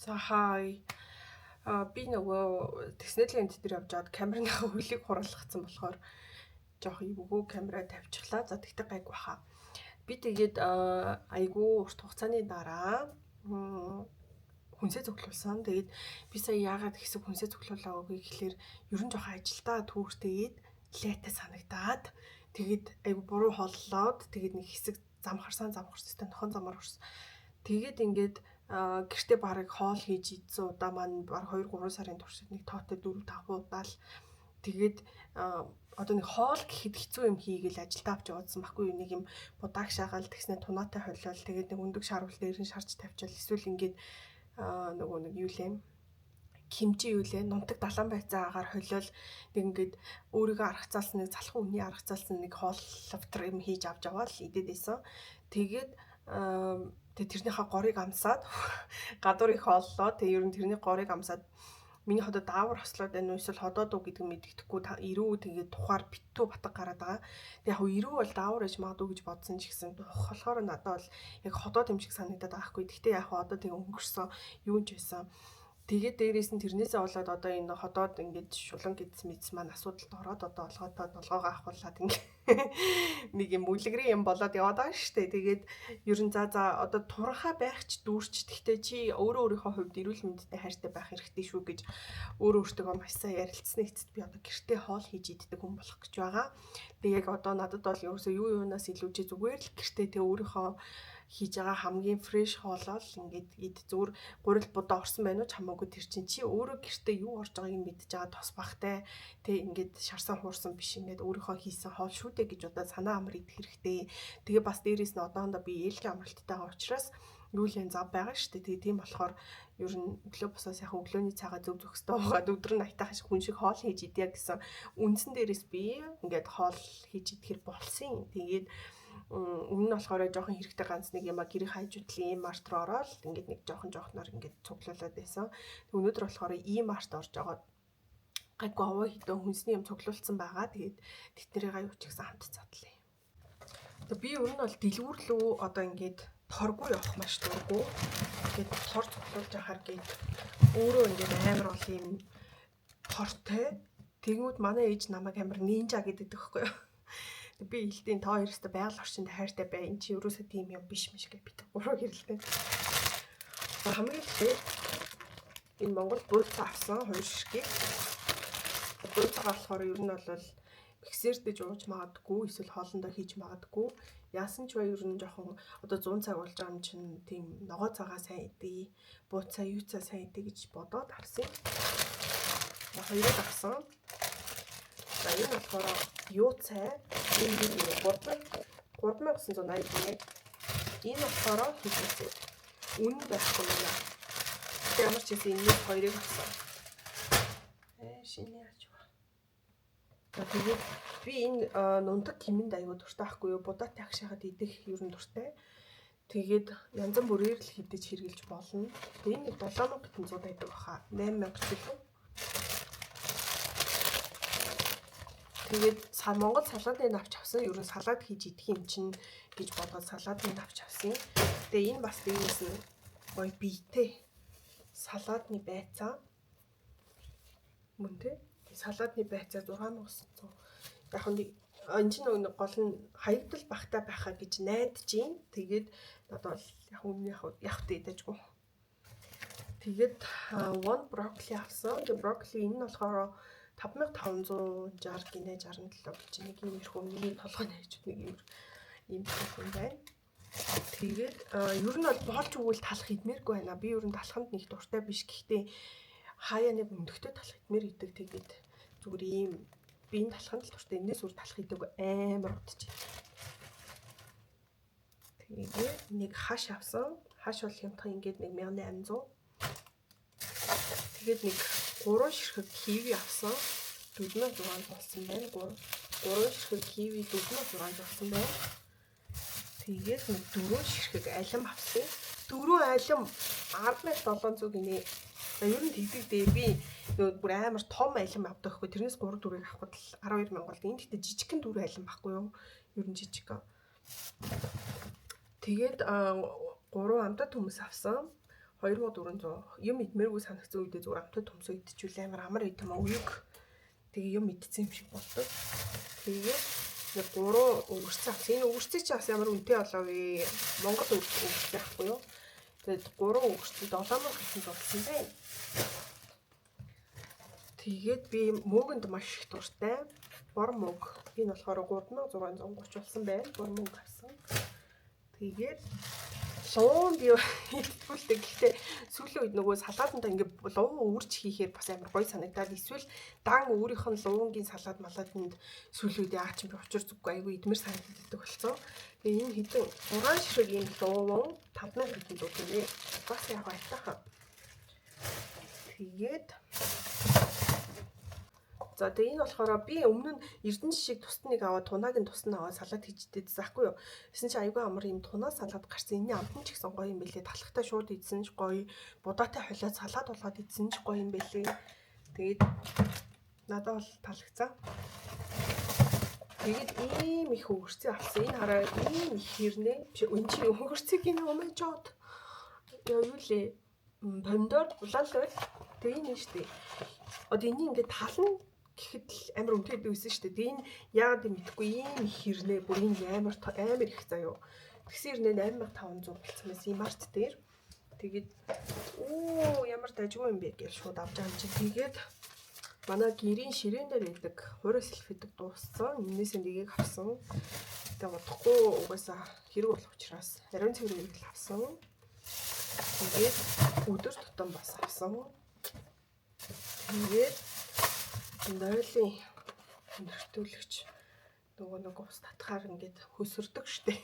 За хай. Би нөгөө Disneyland дээр явж байгаад камерныхаа хөлийг хуралгацсан болохоор жоох эвгүй камера тавьчихлаа. За тэгтээ гайгүй хаа. Би тэгээд айгүй урт хугацааны дараа хүнсээ цуглуулсан. Тэгээд би сая яагаад хэсэг хүнсээ цуглуулаагүй гэхлээр ер нь жоохон ажилдаа түүртэйгээд лайтай санагдаад тэгээд айгүй буруу холлоод тэгээд нэг хэсэг зам харсан зам харстай нохон замаар орсон. Тэгээд ингээд гэртээ барыг хоол хийж идсэн удаа маань баг 2 3 сарын туршид нэг тоотой 4 5 удаа л тэгээд одоо нэг хоол гэхэд хэцүү юм хийгээл ажилдаа авч явуулсан байхгүй юу, нэг юм будааг шаагаал тэгснэ тунаатай холиол тэгээд нэг өндөг шаруул дээр нь шарж тавьчаал эсвэл ингээд нөгөө нэг юу лээ кимчи юу лээ нунтаг далайн байцаагаар холиол нэг ингээд өөрийгөө аргацаалсан нэг залхуу хүний аргацаалсан нэг хоол лавтар юм хийж авч яваал идэд байсан. Тэгээд тэгээ тэрнийхээ горыг амсаад гадуур их хооллоо. Тэгээ ер нь тэрний горыг амсаад миний ходоо даавар хослоод байна уу эсвэл ходоод уу гэдэг нь мэддэхгүй ирүү тэгээд тухаар битүү батг гараад байгаа. Тэгээ яг ирүү бол даавар ээж магадгүй гэж бодсон ч гэсэн тух болохоор надад бол яг ходоод юм шиг санагдаад байгаа хгүй. Гэхдээ яг одоо тэгээ өнгөрсөн юу ч байсан. Тэгээд дээрээс нь тэрнээсээ болоод одоо энэ ходоод ингээд шулан гэдс мэдс маань асуудалд ороод одоо олгойтой долгоогоо авахуулаад ингээд нэг юм үлгэрийн юм болоод яваад байгаа шүү дээ. Тэгээд ер нь за одоо туранхай байх ч дүүрч гэхдээ чи өөрөө өөрийнхөө хувьд эрүүл мэндтэй хайртай байх хэрэгтэй шүү гэж өөрөө өөртөө маш сайн ярилцсны эцэст би одоо гэртээ хоол хийж иддэг хүн болох гэж байгаа. Тэгээд яг одоо надад бол ерөөсөө юу юунаас илүү чи зүгээр л гэртээ тэг өөрийнхөө хийж байгаа хамгийн фреш хоолоо л ингээд ид зүгээр гурил будаа орсон байна уу ч хамаагүй тэр чинь чи өөрөө гэртээ юу орж байгааг нь мэдж байгаа тос бахтай тэг ингээд шарсан хуурсан биш ингээд өөрийнхөө хийсэн хоол шүү дээ гэж одоо санаа амар идэх хэрэгтэй. Тэгээ бас дээрээс нь одоохондоо би ээлжийн амралттай байгаа учраас юу л энэ зав байгаа шүү дээ. Тэгээ тийм болохоор ер нь өглөө босоос яг өглөөний цагаа зөв зохистой уугаад өдөр нь аятайхан шиг хүн шиг хоол хийж идья гэсэн үндсэн дээрээс би ингээд хоол хийж идэхэр болсон. Тэгээд өмнө нь болохоор жоохон хэрэгтэй ганц нэг юм а гэрийн хажуудлын E-Mart руу ороод ингээд нэг жоохон жоохноор ингээд цуглуулад байсан. Тэг өнөөдөр болохоор E-Mart орж байгаа гайгүй овоо хідэн хүнсний юм цуглуулсан байгаа. Тэгээд тэднэрийг юу ч гэсэн хамт задлаа. Одоо би ер нь бол дэлгүүр лүү одоо ингээд торгүй явах маш дурггүй. Тэгээд тор цуглуулж ахаар гээд өөрөө ингээд амар бол юм тортой. Тэгмүүд манай ээж намайг амар нинжа гэдэг байхгүй юу? Би хэлтийн та хоёр өстө байгаль орчинд хайртай бай. Энд чи ерөөсөө тийм юм биш миш гэж бид гурав хэрэлдээ. Хамгийн ихтэй энэ Монгол бууцаа авсан хоёр ширхгийг. Бууцаа болохоор ер нь бол миксердэж ууж магадгүй эсвэл хоолндоо хийж магадгүй. Яасан ч бай ер нь жоохон одоо 100 цаг болж байгаа юм чинь тийм ногоо цагаа сайн идэ, бууцаа юуцаа сайн идэ гэж бодоод авсан. Хоёрыг авсан. За энэ болохоор юу цай? Энэ 3980 гинэ. Энэ болохоор хийсэн. Үнэн байхгүй юм аа. Ямар ч гэсэн энэний хоёрыг авсан. Шинэ ач ба. За тэгээд би энэ нунтаг хэмэнд аягүй дуртай байхгүй юу? Будаатай агшаахад идэх ер нь дуртай. Тэгээд янз бүрээр л хідэж хэрглэж болно. Тэгээд энэ 7500 байдаг баха. 8000 ч илүү. Тэгээд Монгол салаадны навч авсан. Ер нь салаад хийж идэх юм чинь гэж бодоод салаадны навч авсан. Тэгээ энэ бас дээрээс нь гоё биетэй салаадны байцаа мөн тэ. Салаадны байцаа 6900. Яг нь энэ чинь нэг гол нь хаягдал багтаа байхаа гэж найдаж байна. Тэгээд надад бол яг өмнө яг дээдэжгүй. Тэгээд one broccoli авсан. Тэгээ broccoli энэ нь болохоор 5560 гинэ 67 гэж нэг юм ирэх өмнө толгой нээж нэг юм юм байна. Тэгээд ер нь бол болж өгвөл талах идмээргүй байна. Би ер нь талханд нэг дуртай биш. Гэхдээ хаяа нэг өндөгтэй талах идмээр идэг. Тэгээд зүгээр ийм би энэ талханд л дуртай. Энээс үр талах идэг амар удаж. Тэгээд нэг хаш авсан. Хаш бол хямдхан ингээд нэг 1800. Тэгээд нэг 3 ширхэг киви авсан. 4600 болсон байна. 3 ширхэг киви 4600 болсон байна. Тэгээд нэг 4 ширхэг алим авсан. 4 алим 10700 гинэ. За ер нь тэгдэг дээ. Би нөгөө бүр амар том алим авдаг хгүй. Тэрнээс 3 4-ийг авахд л 12000 бол. Энэ гэхдээ жижигхэн 4 алим байхгүй юу? Ер нь жижиг. Тэгээд 3 амтад хүмүүс авсан. 2400 юм идмээргүй санагцсан үедээ зүгээр амтад төмсөө идчихвэл амар амар идэх юм аа үег. Тэгээ юм идсэн юм шиг болдог. Тэгээд нэг 3 өвөрцөө авсан. Энэ өвөрцөө чи бас ямар үнэтэй болоо вэ? Монгол өвөрцөө байхгүй юу? Тэгээд 3 өвөрцөө 7000 болсон байна. Тэгээд би мөөгөнд маш их дуртай. Бор мөг. Энэ болохоор 3630 болсон байна. Бор мөг авсан. Тэгээд луун би идэлтэй. Гэхдээ сүүлийн үед нөгөө салаатандаа ингээ луун үрж хийхээр бас амар гоё санагдаад эсвэл дан өөрийнх нь луунгийн салаат малаатанд сүүлийн үед яа ч юм би учир зүггүй айгүй идмэр санагддаг болсон. Тэгээ энэ хэдэн 6 ширхэг ийм луун 5000 хэдэн зур гинэ. Бас яг айтайхан. Тэгээд за тэгээ энэ болохоор би өмнө нь эрдэнэ шиг тусад нэг аваад тунааг нь тусад нь аваад салат хийждээдсэн байхгүй юу. Тэсэн чи айгүй амар юм тунаа салат гарсан. Энэний амт нь ч гэсэн гоё юм бэлээ. Талхтаа шууд идсэн ч гоё. Будаатай холиод салат болгоод идсэн ч гоё юм бэлээ. Тэгээд надад бол таалагдсан. Тэгээд ийм их өгөрцөө авсан. Энэ хараа ийм их хэрнээ. Биш энэ чи өгөрцөг энэ oh my god. Яа юу лээ? Помидор улаан л байл. Тэгээ энэ нь штэ. Одоо энийг ингээд тал нь гэхэд л амар үнэтэй байдаг байсан шүү дээ. Тэгээ энэ яагаад юм мэдэхгүй ийм их хэрнээ бүр энэ амар амар их заяо. Тэгсэн хэрнээ 8500 болцсон байсан юм март дээр. Тэгээд оо ямар дажгүй юм бэ гэж шууд авч байгаа юм чи. Тэгээд манай гэрийн ширээн дээр байдаг хурой салфетик дууссан. Энээс нэгийг авсан. Тэгээ удахгүй угаасаа хэрэг болох учраас ариун цэврийг л авсан. Тэгээд өдөр тутам бас авсан. Тэгээд нойлын нөртүүлэгч нөгөө нэг ус татхаар ингээд хөсөрдөг штэ.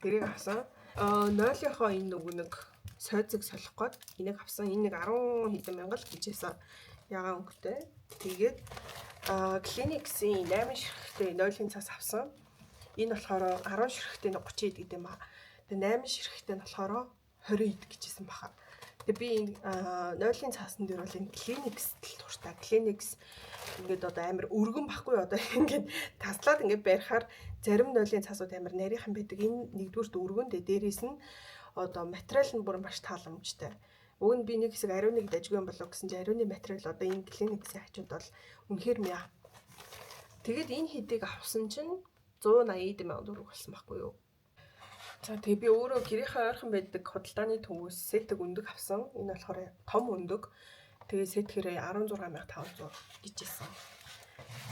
Тэрийг авсан. Нойлынхоо энэ нөгөө нэг сойцог солих гээд энийг авсан. Энэ нэг 10 хэдэн мянга л гэжсэн. Ягаан өнгөтэй. Тэгээд Kleenex-ийн 8 ширхэгтэй нойлын цаас авсан. Энэ болохоор 10 ширхэгтэй 30 ид гэдэг юм аа. Тэгээ 8 ширхэгтэй нь болохоор 20 ид гэжсэн баха. Тэгээ би энэ нойлын цаасан дээр бол энэ Kleenex л дуртай. Kleenex ингээд одоо амар өргөн байхгүй одоо ингээд таслаад ингээд барихаар зарим нойлын цаасууд амар нарийнхан байдаг. Энэ нэгдүгüрт өргөн дээ дээрээс нь одоо материал нь бүр маш тааламжтай. Уг нь би нэг хэсэг ариуныг дажгүй юм болов гэсэн чинь ариуны материал одоо энэ Kleenex-ийн хажууд бол үнэхээр мяа. Тэгээд энэ хэдийг авсан чинь 180 мянган төгрөг болсон байхгүй юу? За тэгээ би өөрөө гэрийнхээ ойрхон байдаг худалдааны төвөөс сэтэг өндөг авсан. Энэ болохоор том өндөг. Тэгээ сэтгэрээ 16500 гэжсэн.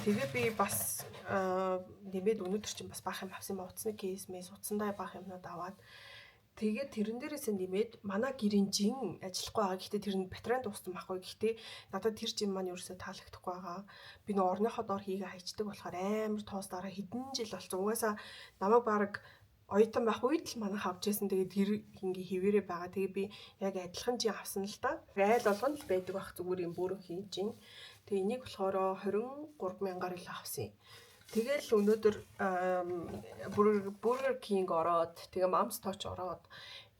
Тэгээ би бас нэмээд өнөөдөр чинь бас баах юм авсан юм. Утасны кейс мэс утсандаа баах юмнууд аваад тэгээд тэрэн дээрээсээ нэмээд манай гэрийн жин ажиллахгүй байгаа. Гэхдээ тэр нь батарей дууссан байхгүй. Гэхдээ надад тэр жин маань ерөөсөө таалагдахгүй байгаа. Би нөө орныхоо доор хийгээ хайчдаг болохоор амар тоос дараа хэдэн жил болсон. Угаасаа намайг баг оюутан байх үед л манайх авч байсан. Тэгээд тэр ингээ хэвээрээ байгаа. Тэгээ би яг адилхан жин авсан л да. Айл болгоно л байдаг бах зүгээр юм бүрэн хийн жин. Тэгээ энийг болохоор 23 мянгаар л авсан юм. Тэгэл өнөөдөр Burger King ороод тэгээ Mom's Touch ороод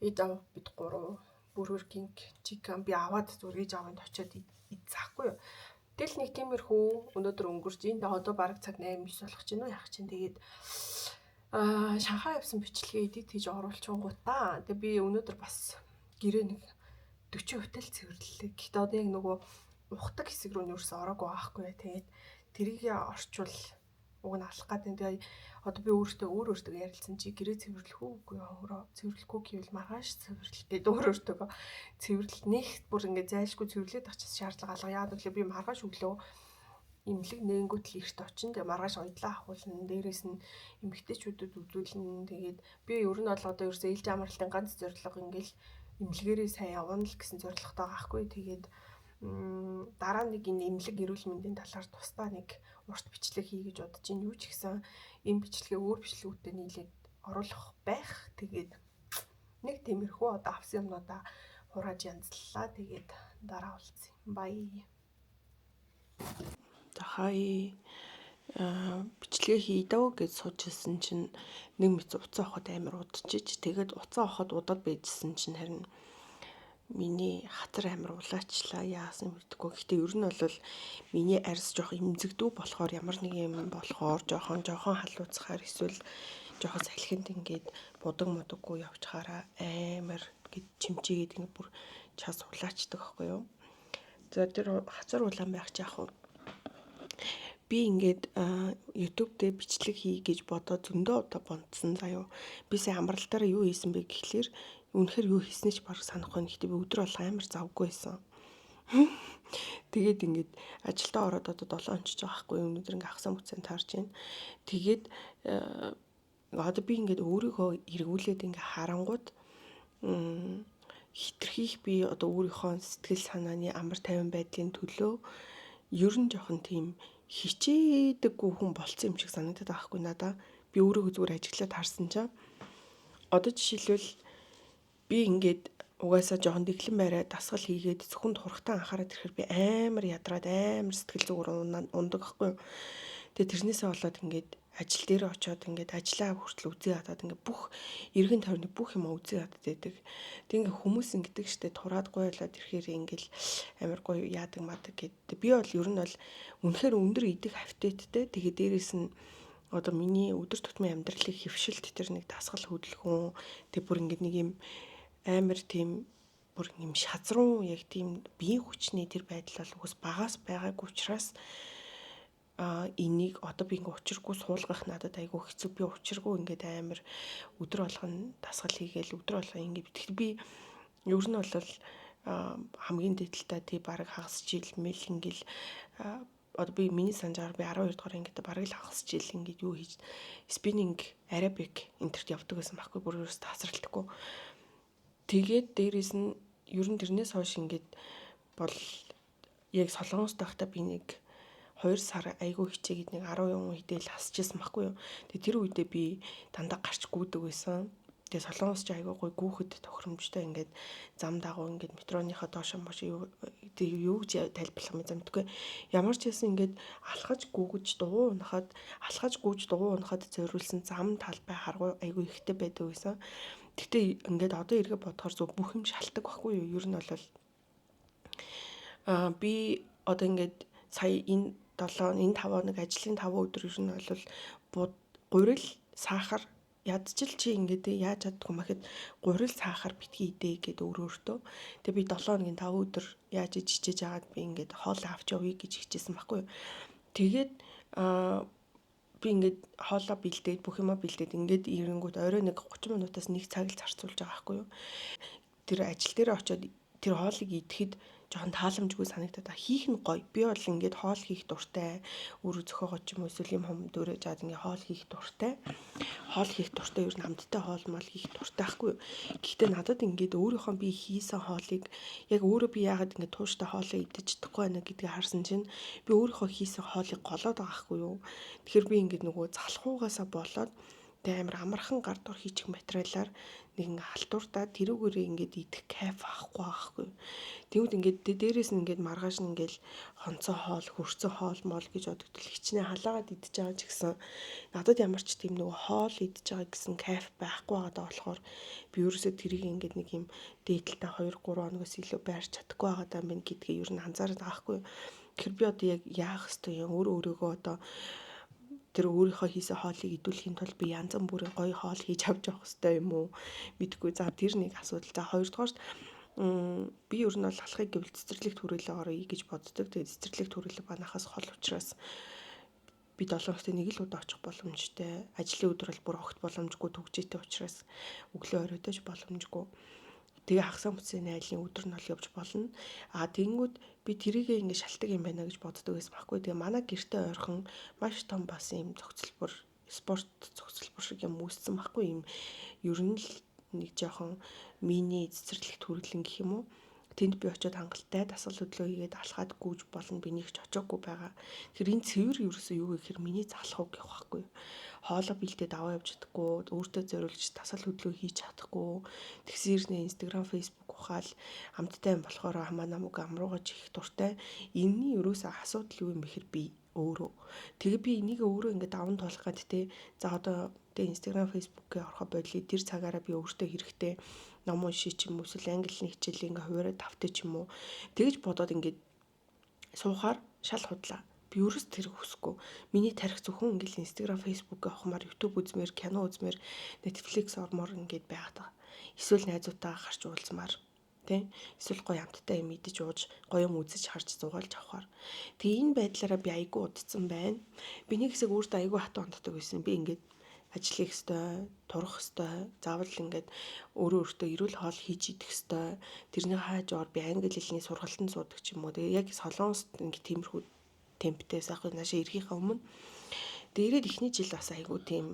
ээж аав бид гурав Burger King chicken би аваад зүгээр ээж аавынд очиод идсаахгүй юу. Тэгэл нэг тиймэрхүү өнөөдөр өнгөрч ин одоо бараг цаг 8 9 болох чинь үү яах чинь тэгээд Шанхай явсан бичлэгээ edit хийж оруулчихгоотаа. Тэгээ би өнөөдөр бас гэрээ нэг 40% тал цэвэрлэлээ. Гэхдээ одоо яг нөгөө ухдаг хэсэг рүү нь ерөөсөө ороогүй байхгүй. Тэгээд тэрийг орчвол уг нь алах гэдэг. Тэгээ одоо би өөртөө өөр өөртөө ярилцсан чи гэрээ цэвэрлэх үү үгүй өөрөө цэвэрлэхгүй гэвэл маргааш цэвэрлэл гээд өөр өөртөө цэвэрлэл нэг бүр ингээ зайлшгүй цэвэрлээд авчих шаардлага алга. Яагаад гэвэл би маргааш өглөө эмнэлэг нээнгүүт л эрт очин. Тэгээ маргааш оёдлоо авахулна. Дээрээс нь эмэгтэйчүүдэд үзүүлнэ. Тэгээд би ер нь бол одоо ерөөсөө ээлжийн амралтын ганц зорилго ингээл эмнэлгээрээ сайн явна л гэсэн зорилготой байгаа хгүй. Тэгээд дараа нэг энэ эмнэлэг эрүүл мэндийн талаар тусдаа нэг урт бичлэг хий гэж бодож байна. Юу ч гэсэн энэ бичлэгээ өөр бичлэгүүдтэй нийлээд оруулах байх. Тэгээд нэг тиймэрхүү одоо авсан юмнуудаа хурааж янзллаа. Тэгээд дараа уулзъя. Bye. За хай бичлэгээ хий дөө гэж сууж ирсэн чинь нэг мэт уцаа авахд амар удажиж тэгээд уцаа авахд удаад байжсэн чинь харин миний хатар амар улаачлаа яасан мэдэхгүй. Гэхдээ ер нь бол миний арьс жоох эмзэгдүү болохоор ямар нэг юм болохоор жоохон халууцахаар эсвэл жоохон салхинд ингээд будаг мудаггүй явчихаараа амар гэд чимчээгээд ингээ бүр час улаачдаг байхгүй юу. За тэр хацар улаан байх чи яах вэ? Би ингээд YouTube дээр бичлэг хий гэж бодоод зөндөө удаа бонцсон заяо. Би сая амралтаараа юу хийсэн бэ гэхлээр үнэхээр юу хийснээ ч бараг санахгүй. Гэхдээ би өдөр болго амар завгүй байсан. Тэгээд ингээд ажилдаа ороод одоо 7 ончиж байгаа байхгүй юу. Өнөөдөр ингээд хагасаа бүтсэн таарч байна. Тэгээд одоо би ингээд өөрийгөө эргүүлээд ингээд харангууд хитрхийх би одоо өөрийнхөө сэтгэл санааны амар тайван байдлын төлөө ер нь жоохон тийм хичээдэггүй хүн болцсон юм шиг санагдаад байгаа хгүй надаа. Би өөрийгөө зүгээр ажиглаад харсан чинь одоо жишээлбэл би ингээд угаасаа жоохон дэглэн бариад дасгал хийгээд зөвхөн турхтаа анхаарат ирэхээр би амар ядраад амар сэтгэл зүгээр ундаг ахгүй юу. Тэгээ тэрнээсээ болоод ингээд ажил дээр очиод ингээд ажлаа хүртэл үзээ ядаад ингээд бүх эргэн тойрны бүх юм үзээ ядаад байдаг. Тэг ингээд хүмүүс ингэдэг штэ тураад гоё болоод ирэхээр ингээд амар гоё яадаг мадаг гэдэг. Би бол ер нь бол үнэхээр өндөр идэх аппетиттэй. Тэгээ дээрэс нь одоо миний өдөр тутмын амьдралыг хэвшилт тэр нэг дасгал хөдөлгөөн тэг бүр ингээд нэг юм амар тийм бүр юм шазруу яг тийм биеийн хүчний тэр байдал бол үгүйс багаас байгаагүй учраас энийг одоо би ингээ учиргүй суулгах надад айгүй хэцүү. Би учиргүй ингээд амар өдөр болгон дасгал хийгээл өдөр болгон ингээд тэгэхдээ би ер нь бол хамгийн дээд талдаа тий бараг хагас жил мэл ингээл одоо би миний санджаар би 12 дугаар ангид бараг л хагас жил ингээд юу хийж спиннинг аэробик энтерт явдаг байсан байхгүй бүр ерөөс тасралтгүй. Тэгээд дээрэс нь ер нь тэрнээс хойш ингээд бол яг Солонгост байхдаа би нэг 2 сар айгүй хичээгээд нэг 10 юм хэдэл хасчихсан байхгүй юу. Тэгээ тэр үедээ би дандаа гарч гүйдэг байсан. Тэгээ Солонгос ч айгүй гоё гүүхэд тохиромжтой ингээд зам дагуу ингээд метроныхоо доош мош юу юу гэж тайлбарлах юм зам мэдгүй. Ямар ч байсан ингээд алхаж гүгэж дугуй унахад алхаж гүйж дугуй унахад зориулсан зам талбай харгуй айгүй ихтэй байдаг байсан. Гэхдээ ингээд одоо эргээ бодохоор зөв бүх юм шалтгаан байхгүй юу. Ер нь бол би одоо ингээд сая энэ 7 энэ 5 хоног ажлын 5 өдөр ер нь бол гурил сахар ядчил чи ингээд яаж чаддгүй юм гэхэд гурил сахар битгий идэ гэд өөрөө өөртөө. Тэгээ би 7 хоногийн 5 өдөр яаж хичээж агаад би ингээд хоол авч явъя гэж хичээсэн байхгүй юу. Тэгээд би ингээд хоолоо бэлдээд бүх юмаа бэлдээд ингээд ирэнгүүт орой нэг 30 минутаас 1 цаг л зарцуулж байгаа байхгүй юу. Тэр ажил дээр очиод тэр хоолыг идэхэд жоохон тааламжгүй санагдаад хийх нь гоё. Би бол ингээд хоол хийх дуртай. Өөрөө зөхөөгөө ч юм уу эсвэл юм хом дөрөө жаад ингээд хоол хийх дуртай. Хоол хийх дуртай ер нь амттай хоол мол хийх дуртай байхгүй юу. Гэхдээ надад ингээд өөрийнхөө би хийсэн хоолыг яг өөрөө би яагаад ингээд тууштай хоолоо идэж чадахгүй байна гэдгийг харсан чинь би өөрийнхөө хийсэн хоолыг голоод байгаа байхгүй юу. Тэгэхээр би ингээд нөгөө залхуугаасаа болоод тэг амар амархан гар дор хийчих материалаар нэг ингээ халтурдаа тэрүүгээрээ ингээд идэх кайф авахгүй байхгүй. Тэгвэл ингээд дээрээс нь ингээд маргааш нь ингээд хонцоо хоол, хөрцөн хоол мол гэж бодогдол хичнээн халаагаад идэж байгаа ч гэсэн надад ямар ч тийм нөгөө хоол идэж байгаа гэсэн кайф байхгүй байгаа болохоор би ерөөсөө тэрийг ингээд нэг юм дээдэлтэй 2 3 хоногоос илүү байрч чадахгүй байгаа даа минь гэдгээ ер нь анзаараад байгаа байхгүй. Тэгэхээр би одоо яг яах ёстой юм өөрөө өөрийгөө одоо тэр өөрийнхөө хийсэн хоолыг идүүлэхийн тулд би янз бүрийн гоё хоол хийж авч явах хэрэгтэй юм уу мэдгүй. За тэр нэг асуудал. За хоёрдугаарт би ер нь бол алхахыг гэвэл цэцэрлэг түрээлээ оръё гэж боддог. Тэгээд цэцэрлэг түрээлээ банахаас хол учраас би 7 хоногт нэг л удаа очих боломжтой. Ажлын өдөр бол бүр огт боломжгүй түгжээтэй учраас өглөө оройдож боломжгүй. Тэгээ хагас бүтсийн айлын өдөр нь бол явж болно. А тэгэнгүүт би тэрийгээ ингэ шалтгаан юм байна гэж боддог байсан байхгүй. Тэгээ манай гэртээ ойрхон маш том бас юм зохицолбор спорт зохицолбор шиг юм үүссэн байхгүй юм. Ер нь л нэг жоохон мини цэцэрлэг төрөлн гэх юм уу. Тэнд би очиод хангалттай дасгал хөдлөө хийгээд алхаад гүйж болно. Би нэг ч очоогүй байгаа. Тэгэхээр энэ цэвэр ерөөсөө юу гэхээр миний залхуу гэх байхгүй. Хоолоо бэлдээд аваа явж чадахгүй, өөртөө зориулж дасгал хөдлөө хийж чадахгүй. Тэгсэн хэрнээ Instagram, Facebook ухаал амттай юм болохоор хамаа намайг амруугаж их дуртай. Энэний ерөөсөө асуудал юу юм бэхэр би өөрөө. Тэгээ би энийг өөрөө ингээд даван туулах гээд те. За одоо тэ Instagram, Facebook-гээ орохо болий. Тэр цагаараа би өөртөө хэрэгтэй ном уншия ч юм уу эсвэл англи хичээлээ ингээ хуваараа тавтай ч юм уу. Тэгэж бодоод ингээд суухаар шал худлаа. Би ерөөс тэрэг хүсэхгүй. Миний тарих зөвхөн ингээл Instagram, Facebook авахмаар, YouTube үзмээр, кино үзмээр, Netflix ормоор ингээд байгаад байгаа. Эсвэл найзуудтайгаа гарч уулзмаар, тий? Эсвэл гоё амттай юм идэж ууж, гоё юм үзэж харж зугаалж авахар. Тэгээ энэ байдлаараа би айгүй удцсан байна. Би нэг хэсэг өөртөө айгүй хатуу ханддаг байсан. Би ингээд ажиллах ёстой, турах ёстой, заавал ингээд өөрөө өөртөө эрүүл хоол хийж идэх ёстой. Тэрний хажуугаар би англи хэлний сургалтанд суудаг ч юм уу. Тэгээ яг Солонгост ингээд тиймэрхүү темптэй сайхан наашаа ирэхийнхаа өмнө. Тэгээ ирээд эхний жил бас айгүй тийм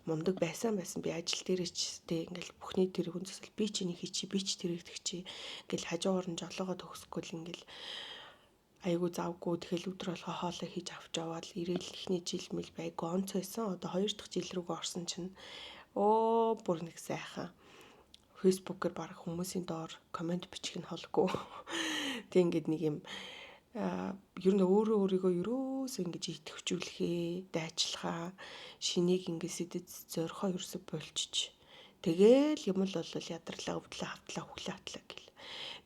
мундаг байсан байсан. Би ажил дээрээ ч тэг ингээл бүхний тэр хүн төсөл би чи нэг хийчи, би ч тэрэг тэгчи. Ингээл хажуугаар нь жолоогоо төгсөхгүй л ингээл айгүй завгүй тэгэл өдөр болгоо хоолоо хийж авч яваал ирээл эхний жил мэл байггүй онц байсан. Одоо хоёр дахь жил рүүгээ орсон чинь оо бүр нэг сайхан Facebook-ээр баг хүмүүсийн доор комент бичих нь холгүй. Тэг ингээд нэг юм ер нь өөрөө өөрийгөө ерөөсөө ингэж идэвхжүүлэхээ, дайчлахаа, шинийг ингэ сэдэд зорихоо ерөөсөө болчих. Тэгээл юм л бол ядарлаа, өвдлөө, хавтлаа, хүлээ хатлаа гэл.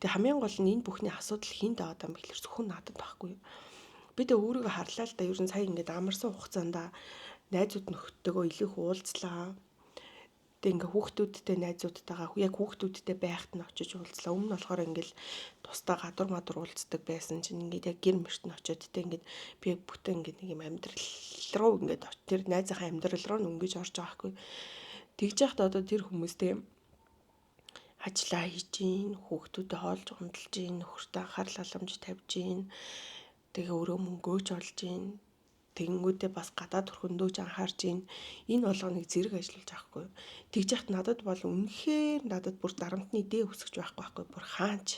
Тэгээ хамгийн гол нь энэ бүхний асуудал хинд аваад юм бэхлээр зөвхөн надад байхгүй юу. Би тэгээ өөрийгөө харлаа л да. Ер нь сая ингээд амарсан хугацаанд найзууд нөхдөдөө илүү их уулзлаа. Тэгээ ингээ хүүхдүүдтэй найзуудтайгаа яг хүүхдүүдтэй байхад нь очиж уулзлаа. Өмнө нь болохоор ингээл тусдаа гадуур мадуур уулздаг байсан чинь ингээд яг гэр мөрт нь очиод тэ ингээд би яг бүтэн ингээд нэг юм амьдрал руу ингээд тэр найзынхаа амьдрал руу өнгөж орж байгаа хгүй. Тэгж яхад одоо тэр хүмүүстэй ажиллаа хийж гин, хүүхдүүдэд хоолж гомдолж гин, нөхөртөө анхаарал халамж тавьж гин. Тэгээ өөрөө мөнгөөч олж гин. Тэгэнгүүтээ бас гадаад төрхөндөөч анхаарч гин. Энэ болгоныг зэрэг ажиллаж авахгүй. Тэгж яхад надад бол үнэхээр надад бүр дарамтны дээ өсгөж байхгүй байхгүй. Бүр хаач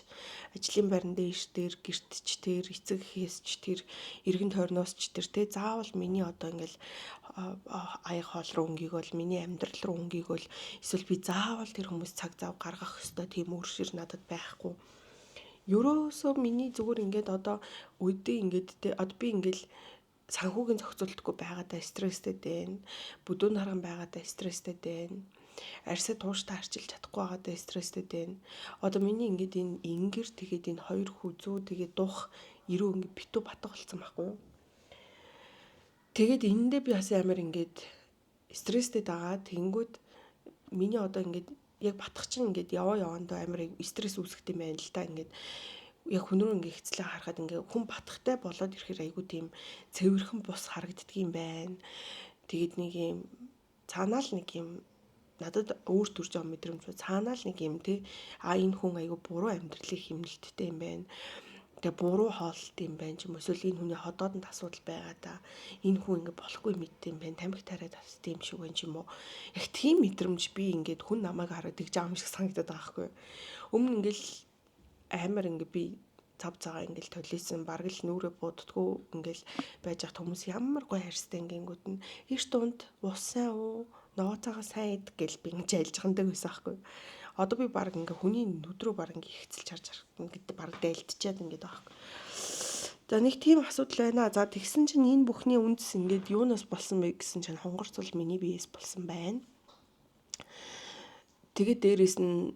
ажлын байран дээш дээр, гэрт ч тэр, эцэг эхээс ч тэр, эргэн тойрноос ч тэр тэ заавал миний одоо ингээл аяг хоол руу өнгийг бол миний амьдрал руу өнгийг бол эсвэл би заавал тэр хүмүүс цаг зав гаргах ёстой тийм өөршир надад байхгүй. Ерөөсөө миний зүгээр ингээд одоо үдээ ингээд тэ одоо би ингээл санхүүгийн зохицуултгүй байгаадаа стресстэй дээ. Бүдүүн харган байгаадаа стресстэй дээ. Арьсаа тууштай арчилж чадахгүй байгаадаа стресстэй дээ. Одоо миний ингээд энэ ингэр тэгээд энэ хоёр хүзүү тэгээд дух ирүү ингээд битүү батга болсон байхгүй юу? Тэгээд энэндээ би бас амар ингээд стресстэй дагаа. Тэнгүүд миний одоо ингээд яг батгах чинь ингээд яваа явандаа амар стресс үүсгэх юм байна л та ингээд яг хүн рүү ингээ хэцлээ харахад ингээ хүн батхтай болоод ирэхээр айгүй тийм цэвэрхэн бус харагддаг юм байна. Тэгээд нэг юм цаанаа л нэг юм надад өөр төрж байгаа мэдрэмж цаанаа л нэг юм те а энэ хүн айгүй буруу амьдралыг хэмнэлттэй юм байна. Тэгээ буруу хооллолт юм байна ч юм эсвэл энэ хүний ходоодонд асуудал байгаа да. Энэ хүн ингээ болохгүй мэдтэй юм байна. Тамхи тариад авсан юм шиг байна ч юм уу. Яг тийм мэдрэмж би ингээд хүн намайг хараад тэгж байгаа юм шиг санагдаад байгаа байхгүй. Өмнө ингээл амар ингээ би цав цагаа ингээл толисон бараг л нүрээ бууддггүй ингээл байж хат хүмүүс ямар гоё харьстай ингэнгүүд нь эрт дунд ус сайн уу ногооцоогоо сайн ид гэл би ингэж айлжгандаг байсан аахгүй. Одоо би бараг ингээ хүний нүд рүү бараг ингээ ихцэлж харж ингээд бараг дайлтчаад ингээд байгаа аахгүй. За нэг тийм асуудал байна. За тэгсэн чинь энэ бүхний үндэс ингээд юунаас болсон бэ гэсэн чинь хонгарцул миний биеэс болсон байна. Тэгээд дээрэс нь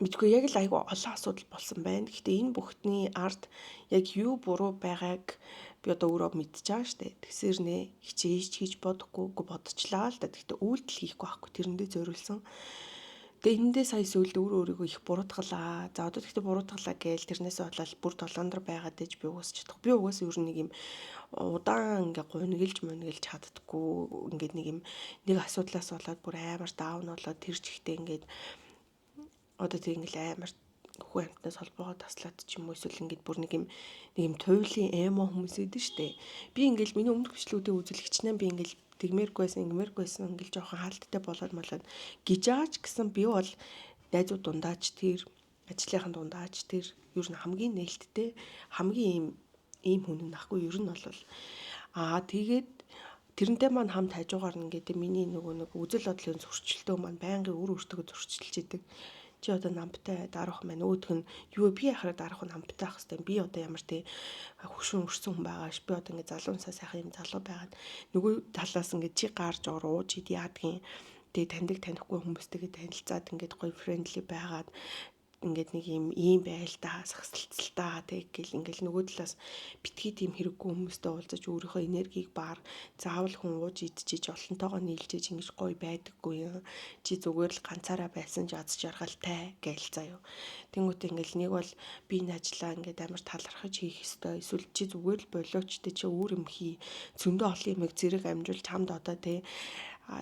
мэдгүй яг л айгүй олон асуудал болсон байна. Гэхдээ энэ бүхний ард яг юу буруу байгааг би одоо өөрөө мэдчихэж байгаа штэ. Тэгсэр нэ хичээж хийж бодохгүй үгүй бодчихлаа л да. Гэхдээ үйлдэл хийхгүй байхгүй тэрэндээ зориулсан. Тэгээ энэндээ сая сүүлд өөрөө өөрийгөө их буруутгалаа. За одоо тэгтээ буруутгалаа гээл тэрнээсээ болоод бүр долоон дор байгаад ээж би угаас чадах. Би угаас ер нь нэг юм удаан ингээ гунигэлж мунигэлж чаддаггүй. Ингээд нэг юм нэг асуудлаас болоод бүр амар даун болоод тэр чигтээ ингээд одоо тэг ингээл амар хүү амьтнаас холбоогоо таслаад ч юм уу эсвэл ингээд бүр нэг юм туйлын эмо хүмүүс идэв штэ. Би ингээл миний өмнөх бичлэгүүдийг үзэл хичнээн би ингээл тэгмээргүйсэн ингэмээргүйсэн ингээл жоохон хаалттай болоод молоод гэж ааж гэсэн би бол найзууд дундаач тэр ажлынхаа дундаач тэр ер нь хамгийн нээлттэй хамгийн ийм хүн нь ахгүй ер нь бол аа тэгээд тэрнтэй маань хамт хажуугаар нь ингээд миний нөгөө нэг үзэл бодлын зөрчилтөө маань байнгын өөр өөртөө зөрчилж идэг. Чи одоо намптай дарах маань өөдөх нь юу би яхаараа дарах нь намптай ах хэвээр би одоо ямар тий хөшүүн өрсөн хүн байгаа ш би одоо ингээд залуунсаа сайхан юм залуу байгаад нөгөө талаас ингээд чи гарч ор ууж ид яадгийн тэгээ таньдаг танихгүй хүмүүстэйгээ танилцаад ингээд гоё френдли байгаад Ингээд нэг юм ийм байл та, сагсалцал та тэг гэл ингээл нөгөө талаас битгий тийм хэрэггүй хүмүүстэй уулзаж өөрийнхөө энергийг бар, заавал хүн ууж идчихэж олонтойгоо нийлжээж ингэж гоё байдаггүй юм. Чи зүгээр л ганцаараа байсан ч аз жаргалтай гээл заяо. Тэнгүүт ингээл нэг бол би энэ ажлаа ингээд амар талархаж хийх ёстой. Эсвэл чи зүгээр л болоочтой, чи өөр юм хий. Зөндөө олон юмыг зэрэг амжуул, чамд одоо те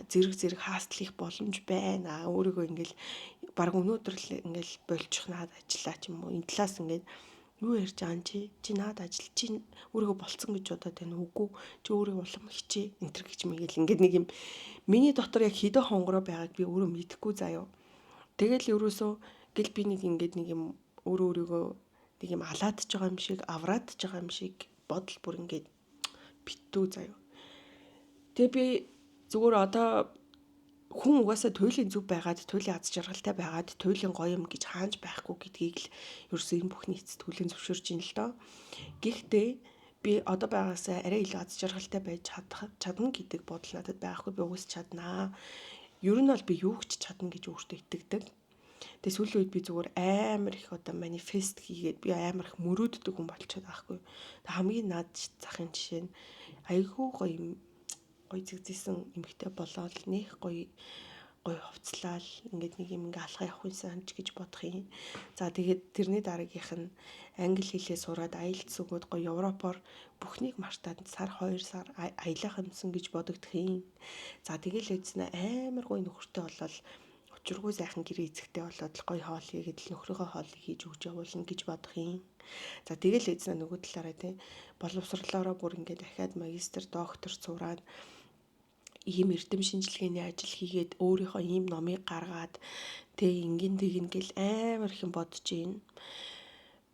зэрэг зэрэг хаастал их боломж байна. Өөрийгөө ингээл баг өнөөдөр л ингээл болчих наад ажиллаа ч юм уу. Энэ талаас ингээд юу ярьж байгаа юм чи? Чи наад ажил, чи өөрийгөө болцсон гэж бодоод байна үгүй. Чи өөрийгөө улам хичээ энэ төр гэж мэгэл ингээд нэг юм миний дотор яг хэдэн хонгороо байгааг би өөрөө мэдэхгүй заяо. Тэгэл ерөөсөө гэл би нэг ингээд нэг юм өөрөө өөрийгөө нэг юм алаадж байгаа юм шиг, авраадж байгаа юм шиг бодол бүр ингээд битүү заяо. Тэгээ би зүгээр одоо хүн угаасаа туйлын зүв байгаад, туйлын аз жаргалтай байгаад, туйлын гоё юм гэж хаанч байхгүй гэдгийг л ерөөсөө энэ бүхний эцэст хүлээн зөвшөөрч ин л доо. Гэхдээ би одоо байгаасаа арай илүү аз жаргалтай байж чадна гэдэг бодол надад байхгүй, би угсч чаднаа. Ер нь бол би юу ч чадна гэж өөртөө итгэдэг. Тэгээ сүүлийн үед би зүгээр амар их одоо манифест хийгээд би амар их мөрөөддөг хүн болчиход байгаа хгүй. Тэг хамгийн над захын жишээ нь айгүй гоё юм, гоё зэгзийсэн эмэгтэй болоод нэх гоё гоё хувцлаал ингээд нэг юм ингээ алхаа явах юмсан ч гэж бодох юм. За тэгээд тэрний дараагийнх нь англи хэлээ сураад IELTS өгөөд гоё Европоор бүхнийг мартаад сар 2 сар аялах юмсан гэж бодогдох юм. За тэгэл эзнэ амар гоё нөхөртэй болол, учиргүй сайхан гэрээ эзэгтэй болоод л гоё хоол хийгээд л нөхрийнхөө хоолыг хийж өгч явуулна гэж бодох юм. За тэгэл эзнэ нөгөө талаараа тий боловсрлоороо бүр ингээд дахиад магистр, доктор сураад ийм эрдэм шинжилгээний ажил хийгээд өөрийнхөө ийм номыг гаргаад тэг ингэн тэгнэ гэл амар их юм бодож гин.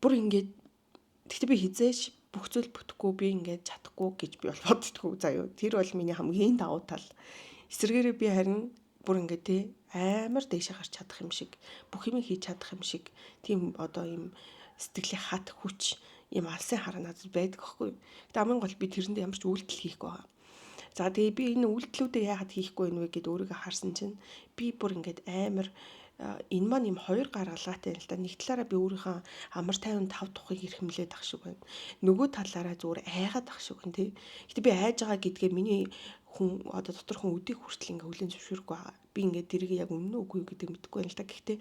Бүр ингээд тэгтээ би хизээш бүх зүйл бүтэхгүй, би ингээд чадахгүй гэж би бол боддгоо заяа. Тэр бол миний хамгийн давуу тал. Эсвэргээрээ би харин бүр ингээд те амар дээшээ гарч чадах юм шиг, бүх юм хийж чадах юм шиг тийм одоо ийм сэтгэлийн хат хүч, ийм алсын хараа надад байдаг аахгүй. Гэтэ хамгийн гол би тэрэнд ямар ч үйлдэл хийхгүй байгаа. За тэгээ би энэ үйлдэлүүдээ яагаад хийхгүй вэ гэд өөрийгөө харсан чинь би бүр ингээд амар энэ маань юм хоёр гаргалгаатай юм л да. Нэг талаараа би өөрийнхөө амар тайван тав тухыг эрхэмлээд ах шиг байна. Нөгөө талаараа зүгээр айгаад ах шиг байна тий. Гэтэ би айж байгаа гэдгээ миний хүн одоо дотор хүн өдийг хүртэл ингээ хүлээн зөвшөөрөхгүй байгаа. Би ингээд тэрийг яг үнэн үгүй юу гэдэг мэдэхгүй байна л да. Гэхдээ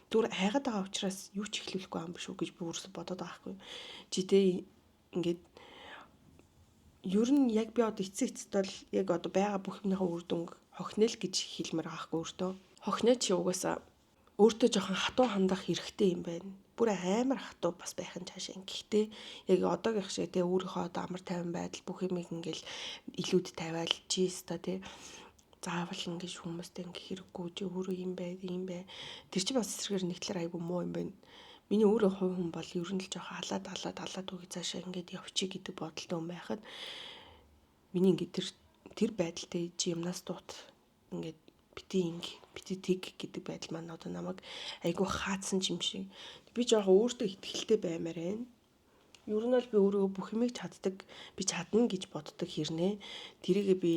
зүгээр айгаад байгаа учраас юу ч эхлүүлэхгүй юм биш үү гэж би өөрөөсөө бодоод байгаа байхгүй. Чи тэ ингээд ер нь яг би одоо эцсийн эцэст бол яг одоо байгаа бүх юмныхаа үр дүнг хохинол гэж хэлмээр байгаа хгүй өөртөө. Хохиноо чи угаасаа өөртөө жоохон хатуу хандах хэрэгтэй юм байна. Бүр амар хатуу бас байх нь цаашаа. Гэхдээ яг одоогийнх шиг те өөрийнхөө одоо амар тайван байдал бүх юмыг ингээл илүүд тавиал чи өста те заавал ингэж хүмүүстэй ингэ хэрэггүй, чи өөрөө юм бай, юм бай. Тэр чи бас эсрэгээр нэг талаар айгу муу юм байна. Миний өөрөө хувь хүн бол ер нь л жоохон халаад халаад халаад үгүй цаашаа ингээд явчих гэдэг бодолтой хүн байхад миний ингээд тэр байдалтай чи юмнаас дуут ингээд бити инг бити тэг гэдэг байдал маань одоо намайг айгүй хаацсан юм шиг. Би жоохон өөртөө итгэлтэй баймаар байна. Ер нь бол би өөрөө бүх юмыг чаддаг, би чадна гэж боддог хэрнээ. Тэрийгээ би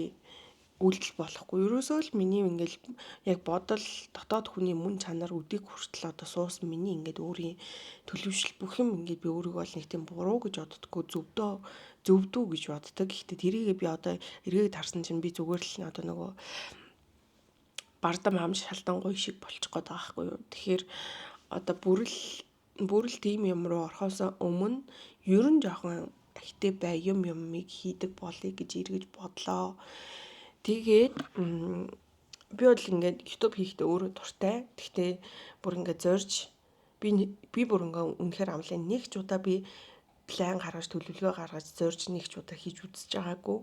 үйлдэл болохгүй. Ерөөсөө л миний ингээл яг бодол дотоод хүний мөн чанар өдийг хүртэл одоо суусан миний ингээд өөрийн төлөвшил бүх юм ингээд би өөрийгөө бол нэг тийм буруу гэж боддгоо, зөвдөө зөвдүү гэж боддог. Гэхдээ тэрийгээ би одоо эргээд харсан чинь би зүгээр л одоо нөгөө бардам ам шалтангуй шиг болчих гээд байгаа байхгүй юу. Тэгэхээр одоо бүрэл тийм юм руу орохоос өмнө ер нь жоохон ахтай бай юм юмыг хийдэг болъё гэж эргэж бодлоо. Тэгээд би бол ингээд YouTube хийхдээ өөрөө дуртай. Гэхдээ бүр ингээд зорж би бүр ингээд үнэхээр амлаа нэг ч удаа би план гаргаж, төлөвлөгөө гаргаж зорж нэг ч удаа хийж үзэж байгаагүй.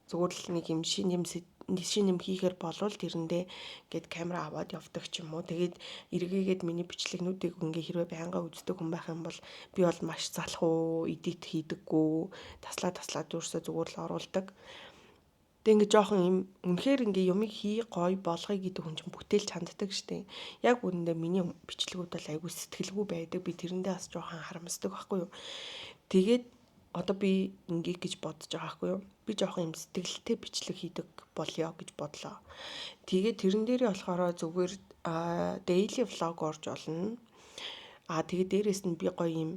Зүгээр л нэг юм шинэ юм шинэ юм хийхээр болвол тэрэндээ ингээд камера аваад явдаг ч юм уу. Тэгээд эргээгээд миний бичлэгнүүдийг ингээ хэрвээ байнга үздэг хүн байх юм бол би бол маш залхуу, эдит хийдэггүй, таслаа таслаа дүүрсээ зүгээр л оруулдаг. Тэг ингээ жоохон юм үнэхээр ингээ юмыг хий гоё болгоё гэдэг хүн чинь бүтээлч ханддаг штеп. Яг үнэндээ миний бичлэгүүд бол айгүй сэтгэлгүй байдаг. Би тэрэндээ бас жоохон харамсдаг байхгүй юу. Тэгээд одоо би ингээ гэж бодож байгаа байхгүй юу. Би жоохон юм сэтгэлтэй бичлэг хийдэг болёо гэж бодлоо. Тэгээд тэрэн дээрээ болохоор зүгээр Daily vlog орж болно. А тэгээ дээрэс нь би гоё юм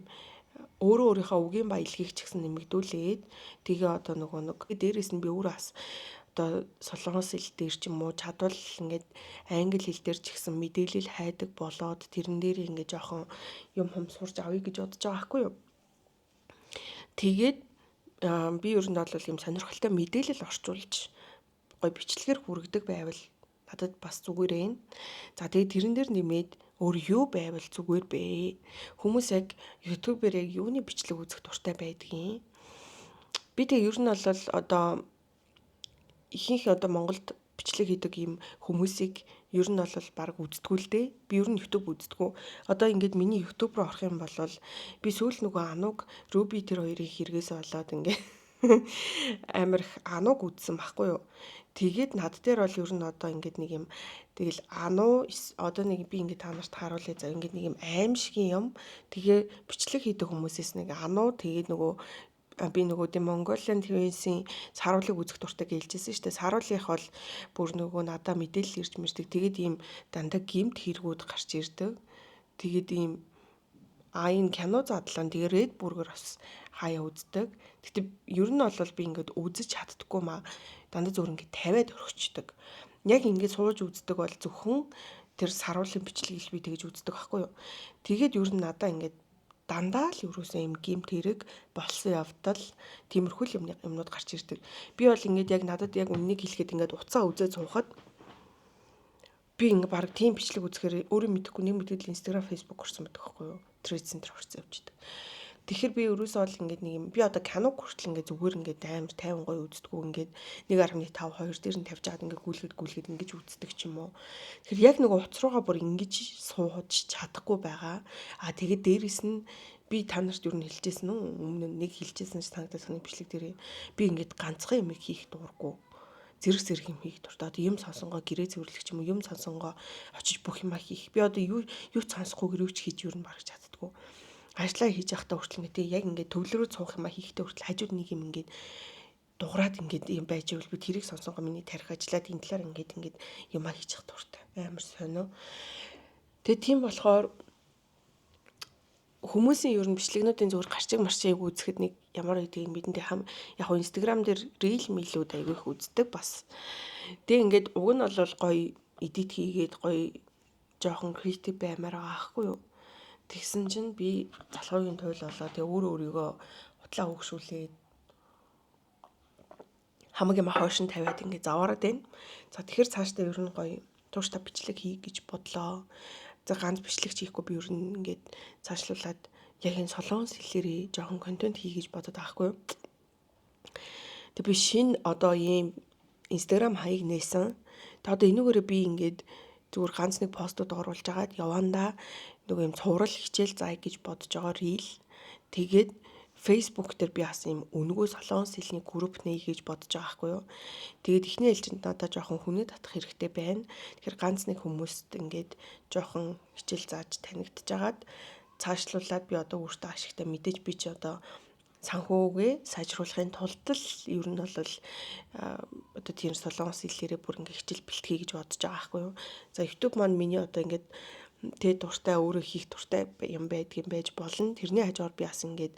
өөрөө өөрийнхөө үгийн баялагийг ч гэсэн нэмэгдүүлээд, тэгээ одоо нөгөө нэг дээрэс нь би өөрөө бас одоо солонгос хэл дээр ч юм уу, чадвал ингээд англи хэл дээр ч гэсэн мэдээлэл хайдаг болоод, тэрэн дээр ингээд жоохон юм хум сурч авъя гэж бодож байгаа байхгүй юу. Тэгээд би ер нь бол юм сонирхолтой мэдээлэл орчуулж гоё бичлэгээр хүргэдэг байвал надад бас зүгээр ээ. За, тэгээд тэрэн дээр нэмээд өөр юу байвал зүгээр бэ? Хүмүүс яг YouTube-ээр яг юуны бичлэг үзэх дуртай байдгийг. Би тэг ер нь бол одоо ихэнх одоо Монголд бичлэг хийдэг ийм хүмүүсийг ер нь бол баг үздэггүй л дээ. Би ер нь YouTube үздэггүй. Одоо ингээд миний YouTube руу орох юм бол би сүүл нөгөө Ануг, Руби тэр хоёрын хэрэгээс болоод ингээд амар их Ануг үзсэн байхгүй юу. Тэгээд над дээр бол ер нь одоо ингээд нэг юм тэгэл Ану одоо нэг би ингээд та нарт харуулъя, за, ингээд нэг юм аймшгийн юм. Тэгээ бичлэг хийдэг хүмүүсээс нэг Ану, тэгээд нөгөө би нөгөө тийм Mongolian TV-ийн Саруулыг үзэх дуртай гэлжсэн шүү дээ. Саруулынх бол бүр нөгөө надаа мэдээлэл ирж мэрдэг. Тэгээд ийм дандаа гэмт хэрэгүүд гарч ирдэг. Тэгээд ийм энэ кино задлаа, тэгээ Red Burger бас хаяа үздэг. Гэтэ ер нь бол би ингээд үзэж чаддаггүй маа. Дандаа зөвхөн ингээд тавиад орхичдаг. Яг ингээд сууж үздэг бол зөвхөн тэр Саруулын бичлэгийг би тэгэж үздэг байхгүй юу. Тэгээд ер нь надаа ингээд дандаа л ерөөсөө юм гэмт хэрэг болсон явдал, тиймэрхүү л юмнууд гарч ирдэг. Би бол ингээд яг надад яг үннийг хэлэхэд ингээд уцаа үзээ цуухад би ингээ баг тийм бичлэг үзэхээр өөрөө мэдэхгүй нэг мэдээлэл Instagram, Facebook орсон байдаг байхгүй юу? Trade Center орсон явждаг. Тэгэхээр би ерөөсөө бол ингээд нэг юм би одоо кино хүртэл ингээд зүгээр ингээд амар 50 гоё үздэггүй, ингээд 1.5 2 дээр нь тавьж чад ингээд гүйлгэд гүйлгэд ингэж үздэг ч юм уу. Тэгэхээр яг нэг утас руугаа бүр ингэж сууж чадахгүй байгаа. А тэгээд дээрэс нь би та нарт юу н хэлжсэн үү? Өмнө нь нэг хэлжсэн ч санагдаад саний бичлэг дээр би ингээд ганцхан юм хийх дурггүй, зэрэг зэрэг юм хийх дуртай. Одоо юм сонсонгоо гэрээ цэвэрлэх ч юм уу, юм сонсонгоо очиж бүх юма хийх. Би одоо юу юу ч сонсохгүйгээр юу ч хийж юу н бараг чаддаггүй. Ажлаа хийж явахдаа хүртэл ингээд яг ингээд төвлөрөөд суух юма хийхдээ хүртэл хажууд нэг юм ингээд дуграад ингээд юм байж ивэл би тэрийг сонсонгоо миний тарих ажиллаад энэ талаар ингээд ингээд юма хийж явах дуртай. Амар сонио. Тэгээ тийм болохоор хүмүүсийн ер нь бичлэгнүүдийн зүгээр гарчиг марчиг үзэхэд нэг ямар байдгийг мэдэн хам яг хоо Instagram дээр reel милүүд айгүй их үздэг бас. Тэгээ ингээд уг нь бол гоё edit хийгээд гоё жоохон creative баймаар байгаа аахгүй юу. Тэгсэн чинь би залхуугийн туйл болоо тэгээ өөрөө өөрийгөө хутлаа хөөгшүүлээд хамаг юм хойшин тавиад ингээд заваарад байна. За, тэгэхээр цаашдаа ер нь гоё тууштай бичлэг хий гэж бодлоо. За, ганц бичлэг хийхгүй би ер нь ингээд цаашлуулад яг энэ солонгос хэлээрээ жоохон контент хий гэж бодод байгаа хгүй юу. Тэг би шинэ одоо ийм Instagram хаяг нээсэн. Тэг одоо энүүгээрээ би ингээд зүгээр ганц нэг постууд оруулж агаад явандаа нөгөө юм цуврал хичээл заая гэж бодож байгаа, reel. Тэгээд Facebook дээр би бас юм үнэгүй солонгос хэлний групп нээе гэж бодож байгаа байхгүй юу. Тэгээд эхний ээлжинд надад жоохон хүнээ татах хэрэгтэй байна. Тэгэхээр ганц нэг хүмүүст ингээд жоохон хичээл зааж танигдчихагаад цаашлуулад би одоо өөртөө ашигтай, мэдээж би чи одоо санхүүгээ сайжруулахын тулд л ер нь бол одоо тийм солонгос хэлээрээ бүр ингээ хичээл бэлтгэе гэж бодож байгаа байхгүй юу. За, YouTube маань миний одоо ингээд тэ дуртай, өөрөө хийх дуртай юм байдгийн байж болно. Тэрний хажуугаар би бас ингээд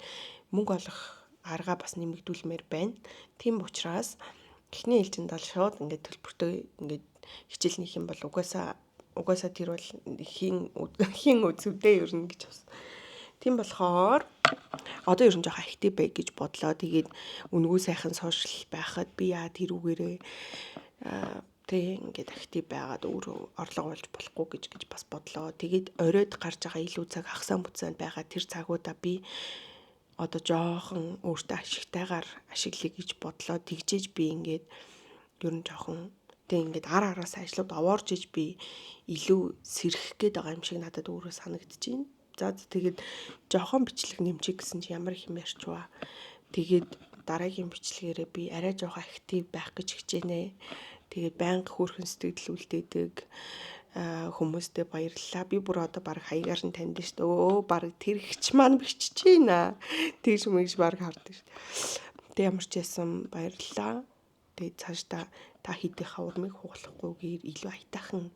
мөнгө олох арга бас нэмэгдүүлмээр байна. Тийм учраас эхний ээлжинд бол шууд ингээд төлбөртэй ингээд хичээл нөх юм бол угаасаа угаасаа тэр бол хин хин үзвдээ ер нь гэж бас. Тийм болохоор одоо ер нь жоохон active бай гэж бодлоо. Тэгээд үнэгүй сайхан social байхад би яа тэрүүгээрээ тэг ингээд active байгаад өөрөө орлого олж болохгүй гэж гэж бас бодлоо. Тэгээд оройд гарч байгаа илүү цаг, хагасаа бүтсэнд байгаа тэр цагуудаа би одоо жоохон өөртөө ашигтайгаар ашиглая гэж бодлоо. Тэгжээж би ингээд ер нь жоохон тэг ингээд ар араас ажлууд овоорж иж би илүү сэрэх гээд байгаа юм шиг надад өөрөө санагдчихээн. За, тэгээд жоохон бичлэг нэмчих гэсэн чи ямар их юм ярьчваа. Тэгээд дараагийн бичлэгээрээ би арай жоохон active байх гэж хичээнэ. Тэгээд байнга хөөрхөн сэтгэл үлдээдэг хүмүүстэй баярлалаа. Би бүр одоо баг хаягаар нь танд шүү дээ. Өө, баг тэр хч маань бичиж байна. Тэгж мэгж баг хардаг шүү. Тэг ямар ч байсан баярлалаа. Тэгээд цаашдаа та хэдийнхээ урмыг хугалахгүйгээр илүү аятайхан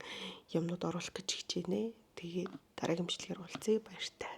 юмнууд оруулах гэж хичээнэ. Тэгээд дараагийн бичлэгээр уулзъя. Баяртай.